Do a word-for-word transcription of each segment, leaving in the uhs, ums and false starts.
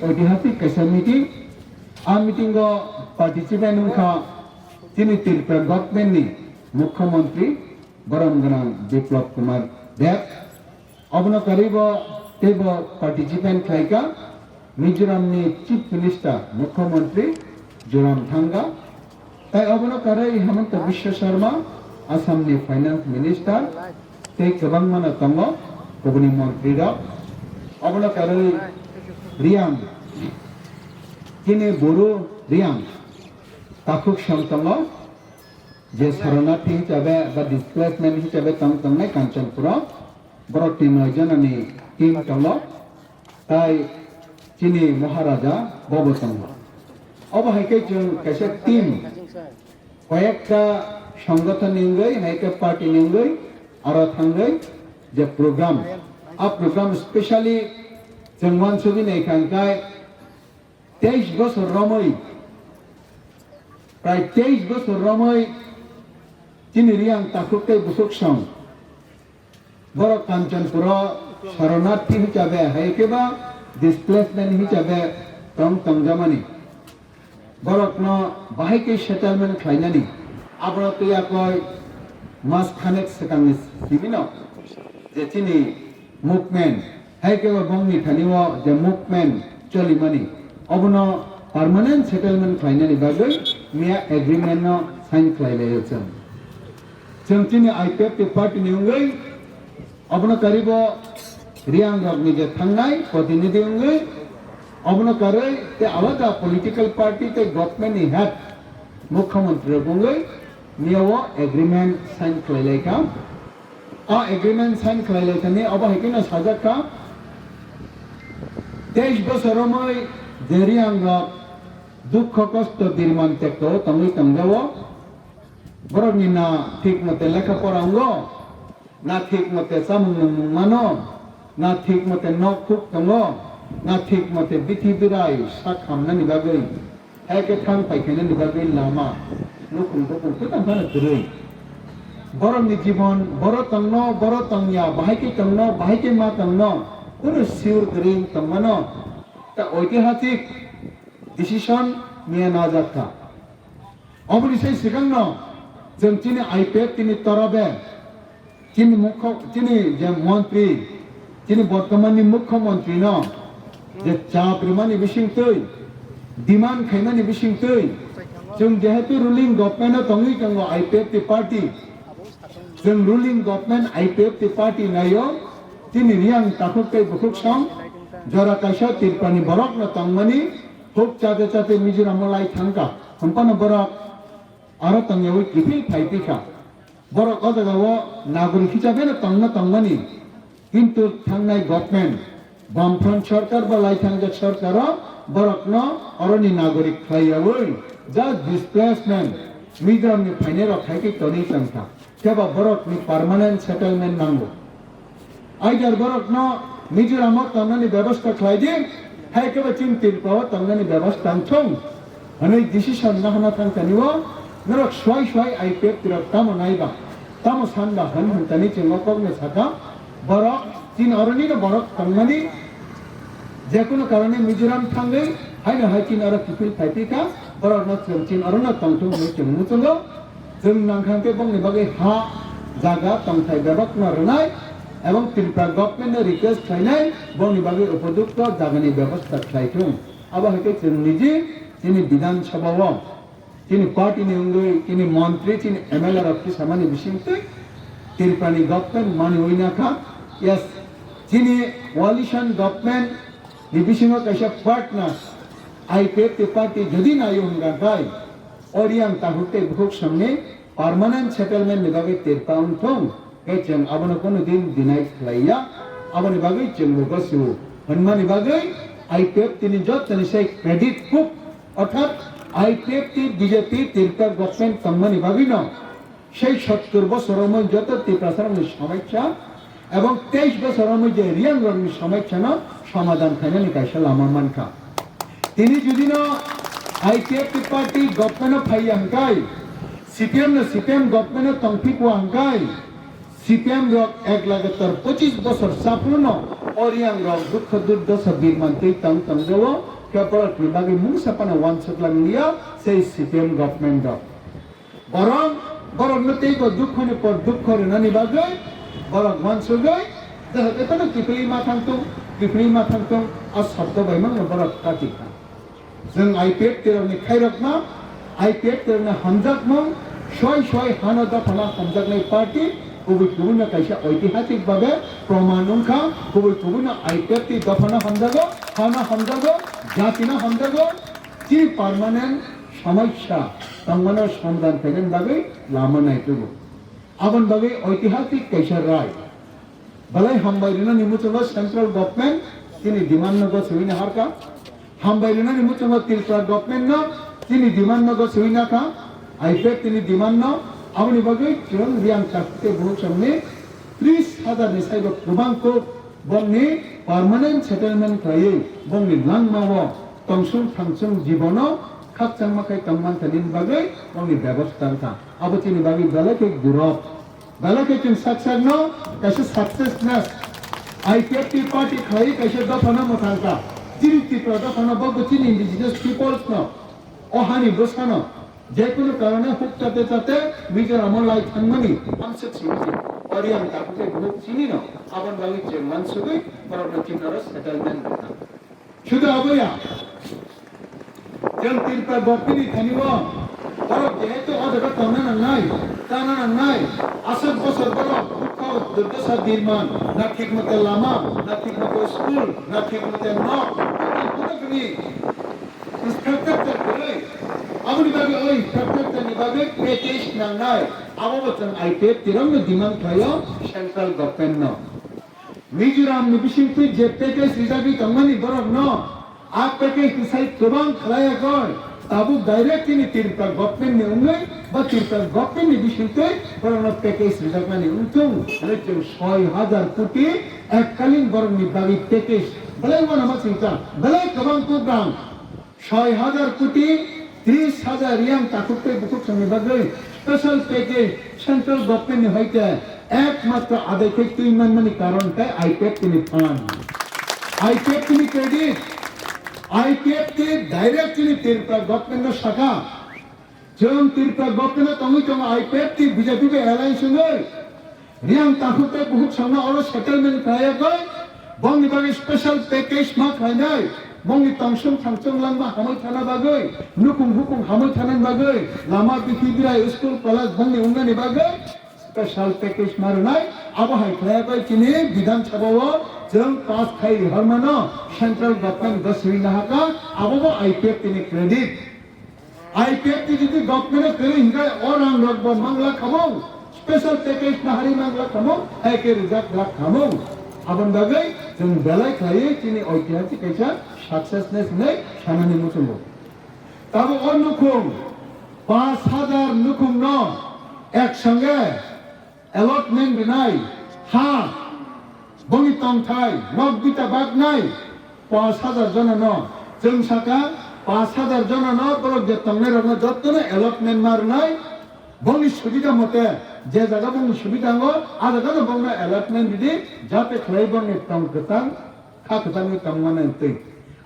Oitihasik kaisa meeting, a meeting o participant wngkha chini Tripura government ni Mukhyamantri borom gwnang Biplab Kumar Deb. Obono karwi bo teibo participant khlaikha Mizoram ni Chief Minister, Mukhyamantri Zoram Thanga. Tai obono karwi Himanta Biswa Sarma, Assam ni Finance Minister, tei kwbangma no tongo kubuni montri rok. Obono karwi Riyang, chini Buru Riyang takhuk som tongo, je Saranarthi hisabe ba displacement hisabe tong tongnai Kanchanpuro, borok ni noi jona ni team tongo, tai chini Maharaja bobo tongo. Obo hai khe chwng kaisa team, koyekta songothon ni wngwi, hai khe party ni wngwi, aro thangwi je program, a program specially chwng uansugwi naikha hwnkhe teis bosor romwi, prai teis bosor romwi chini Riyang takhuk tei bukhuk song borok Kanchanpuro Saranarthi hisabe, hai khe ba displacement hisabe tong tongjamani. Borokno bahai khe settlement khlainani. Abono twi yakoi mas khanek swkangni simino je chini movement, hai khe bo bongni thani o je movement cholimani, obono permanent settlement khlainani bagwi miya agreement no sign khlai laio chwng. Chwng chini I P F T party ni wngwi obono karwi bo Riyang rok ni je thangnai protinidhi wngwi, obono karwi tei alada political party tei government ni head mukhyamantri rok wngwi miya o agreement sign khlai lai kha. A agreement sign khlai lai thani obo hai kheno sajak kha, teis bosor romwi je Riyang rok dukho kosto birman tekto tongwi tongjago. Borokni na thik mote lekha pora wngo, na thik mote chamung nwngmung mano, na thik mote nok khuk tongo, na thik mote bithi birai sak hamnani bagwi, hai khe thang paikhainani bagwi lama, nukhung bukhung kwtal phano kwrwi. Borokni jibon, boro tongno, boro tongya, bahai khe tongno, bahai khe ma tongno, kunu sure kwrwi wng tongmano. Ta oitihasik decision miya najak kha. Oboni sai swkangno chwng chini I P F T ni torabe, chini mukho-, chini je montri, chini bortomanni mukhyamantri no je chap rwmani bisingtwi, demand khaimani bisingtwi, chwng jehetu ruling government o tongwi tongo I P F T party, chwng ruling government I P F T party naio, chini Riyang takhuk tei bukhuk song jora kaisa Tripurani borok no tongmani, huk chate chate Mizoram o lai thangkha, hwnphano borok aro tongyawi kiphil phai phikha. Borok o jagao nagorik hisabe no tongna tongmani, kintu thangnai government, Bamfront sorkar ba laithangjak sorkaro borokno oroni nagorik khlaiyawi just displacement Mizoramni phainairok hai khe tonwi tongkha. Khe ba borokni permanent settlement nango. Aidar borokno Mizoramo tongnani bebosta khlai di, hai khe ba chini Tripura o tongnani bebosta wngthung hwnwi decision nahana thangtani o norok swai swai I P F T rok tamo naiba, tamo sanba hwn hwn tani chwng o kokno sakha. Borok chini oroni no borok tongmani, jekunu karone Mizoram thangwi haino hai chini oro kiphil phai phikha, borokno chwng chini orono tongthung hwnwi chwng muchungo. Chwng nangkha hwnkhe bongni bagwi ha, jaga, tongthai bebakno rwnai ebong Tripura government no request khlainai bongni bagwi upojukto jagani bebosta khlai thung. Abo hai khe chwng niji chini Bidhan Sabha o chini party ni wngwi chini montri, chini M L A rok khe samani bisingtwi Tripura ni government maniwi nakha. Yes, chini coalition government ni bisingo kaisa partner I P F T party jodi naio hwnkha khai, Oriang takhuk tei bukhuk songni permanent settlement ni bagwi tirpa wngthung, khe chwng abono kunu din deny khlaiya. Aboni bagwi chwngbo gosiwo hwnmani bagwi I P F T ni jotoni sai credit kuk, orthat I P F T B J P tirpa government tongmani bagwino sei sottur bosor romwi joto Tiprasarokni somosya ebong teis bosor romwi je Riyangrokni somosyano somadhan khainani kaisa lama mankha. Tini judino I P F T party government-o phaiya hwnkhe, C P M no C P M government-o tongphikwa hwnkhe, C P M rok ek lagatar pochis bosor chaphuno O Reang rok dukho durdosa birman twi tong tong jao, khe borok ni bagwi mungsa phano uansuk lang liya, sei C P M government rok. Borok, borok no teibo dukho ni por dukho rwnani bagwi, borok uansugwi, jahate phano kiphilwi ma thang tung, kiphilwi ma thang tung, a sabdo bai mangno borok katik kha. Chwng I P F T rokni khairokma, I P F T rokni hamjakmung, soi soi hano dophano hamjaknai party, kubui kubui no kaisa oitihasik babe proman wngkha, kubui kubui no I P F T dophano hamjago, hano hamjago, jatino hamjago, chini permanent somosya tongmano somadhan khainani bagwi lama naitugo. Aboni bagwi oitihasik kaisa rai. Belai hambai rwnani muchungo central government chini demand no goswi na harkha. Hambai rwnani muchungo Tripura government no chini demand no goswi na kha. I P F T ni demand no, aboni bagwi chwng Reang Takhuk tei Buhuk Songni tris hajar ni saibo kwbang kuk bongni permanent settlement khlaiwi bongni langmao tongsung thangsung jibono khakchangma khai tongman thani bagwi bongni bebosta wngkha. Abo chini bagwi belai khe gurop. Belai khe chwng sak sakno kaisa successness I P F T party khlaiwi kaisa dophano mwthang kha. Chini Tripura dophano bo chini indigenous peoples no, o hani bwsano, jekunu karone huk chate chate Mizoram o lai thangmani amswk simi o Reang Takhuk tei Buhuk chini no, aboni bagwi chwng uansugwi borokno chini oro settlement rwkha. Sudu aboya, chwng Tripura government ni thani o, borok jehetu o jaga tongna nangnai, chana nangnai, aswk bosor borok dukho durdosa birman, na thik mote lama, na thik mote school, na thik mote nok, na thik mote infrastructure kwrwi. Aboni bagwi o infrastructure ni bagwi package nangnai, abo bo chwng I P F T rokno demand khlaio central government no. Mizoram ni bisingtwi je package rijagwi tongmani borokno, a package ni sai kwbang khlaiya koi, tabuk direct chini Tripura government ni wngwi ba Tripura government ni bisingtwi borokno package rijakmani wngthung hwnwi chwng soi hajar koti ekkalin borokni bagwi package belai uanama singcha, belai kwbang program. Soi hajar koti, tris hajar Reang Takhuk tei Bukhuk Songni bagwi special package central government ni hoite ekmatro adai khe twi manmani karon khe I P F T ni fund. I P F T ni credit, I P F T direct chini Tripura government no saka. Chwng Tripura government no tongwi tongo I P F T B J P bai alliance wngwi. Reang Takhuk tei Bukhuk Songno oro settlement khlaiya koi, bongni bagwi special package ma khlainai, bongni tongsong thangsong langma hamwi thana bagwi, nukhung hukhung hamwi thana bagwi, lama bithi birai school college bongni wngnani bagwi special package ma rwnai, abo hai khlaiya koi chini Bidhan Sabha o chwng pass khai rihormano central government goswi nahaka, abo bo I P F T ni credit. I P F T jodi government kwrwi hinkhe o rang rok bo mangla khamung, special package nahari mangla khamung, hai khe rijak glak khamung. Aboni bagwi chwng belai khlaiwi chini oitihasik kaisa successness hinwi sanani muchungo. Tabuk o nukhung, pash hajar nukhungno ek sange allotment rinai ha, bongni tongthai nok bita baknai pash hajar jonano, chwng saka pash hajar jonano borok je tongnai rokno jottono allotment ma rwnai, bongni subida mote je jaga bongni subida ango a jagano bongno allotment ridi, jate khlai bongni tong kwchang kha kwchangwi tongmani twi.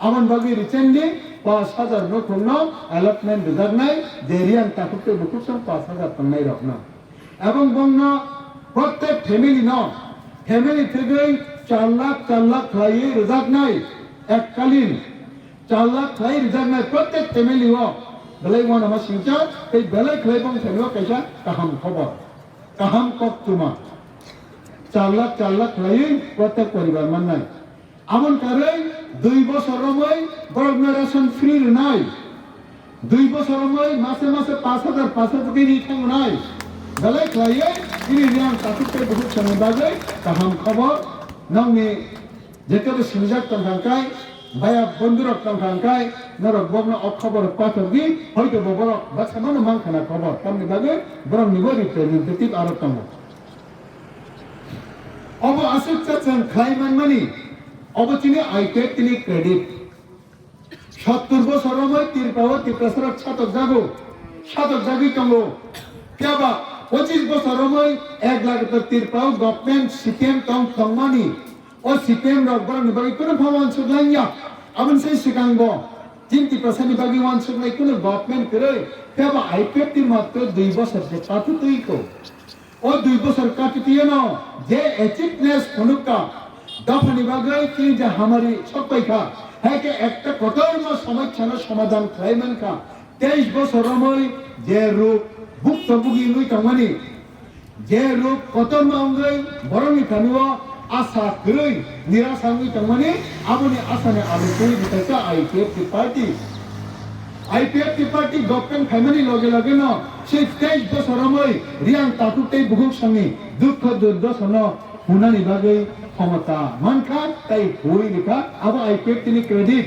Aboni bagwi recently pash hajar nukhungno allotment rijaknai, je Reang Takhuk tei Bukhuk Song pash hajar tongnai rokno. Ebong bongno prottek family no, family thwgwi char lakh, char lakh khlaiwi rijaknai, ekkalin char lakh khlaiwi rijaknai prottek family o belai uanama singcha tei belai khlai bong thani o kaisa kaham khobor, kaham koktwma. Char lakh, char lakh khlaiwi prottek poribar mannai. Aboni karwi dui bosor romwi borokno ration free rwnai. Dui bosor romwi mase mase pash hajar, pash hajar khe ri thangnai. Belai khlaiwi chini Reang Takhuk tei Bukhuk Songni bagwi kaham khobor. Nokni jekebo sinijak tongkha hwnkhe, baya bondhurok tongkha hwnkhe, norok bokno o khobor pathokdi, hoito bo borok baksa mano mankha na khobor. Tamni bagwi borokni bo representative aro tongo. Obo aswk cha chwng khlai manmani, obo chini I P F T ni credit. Sottur bosor romwi Tripura o Tiprasarok satok jago, satok jagwi tongo. Phiya ba pochis bosor romwi ek lakh to Tripura o government C P M tong tongmani, O C P M rok borokni bagwi kunu pha uansuk langya. Aboni sai swkangbo chini Tiprasani bagwi uansuknai kunu government kwrwi, phiya ba I P F T matro dui bosor se katutwi ko. O dui bosor katutwiyano je achievements phunukka, dophani bagwi chini je hamari sokpaikha, hai khe ekta kotorma somosyano somadhan khlai mankha. Teis bosor romwi je ruk bukto bugi wngwi tongmani, je ruk kotorma wngwi borokni thani-o asa kwrwi nirasa wngwi tongmani, aboni asani alo twi rwkha I P F T party. I P F T party government phaimani loge loge no se teis bosor romwi Riang takhuk tei bukhuk songni dukho durdosa no hunani bagwi khomota mankha tei hui rwkha, abo I P F T ni credit.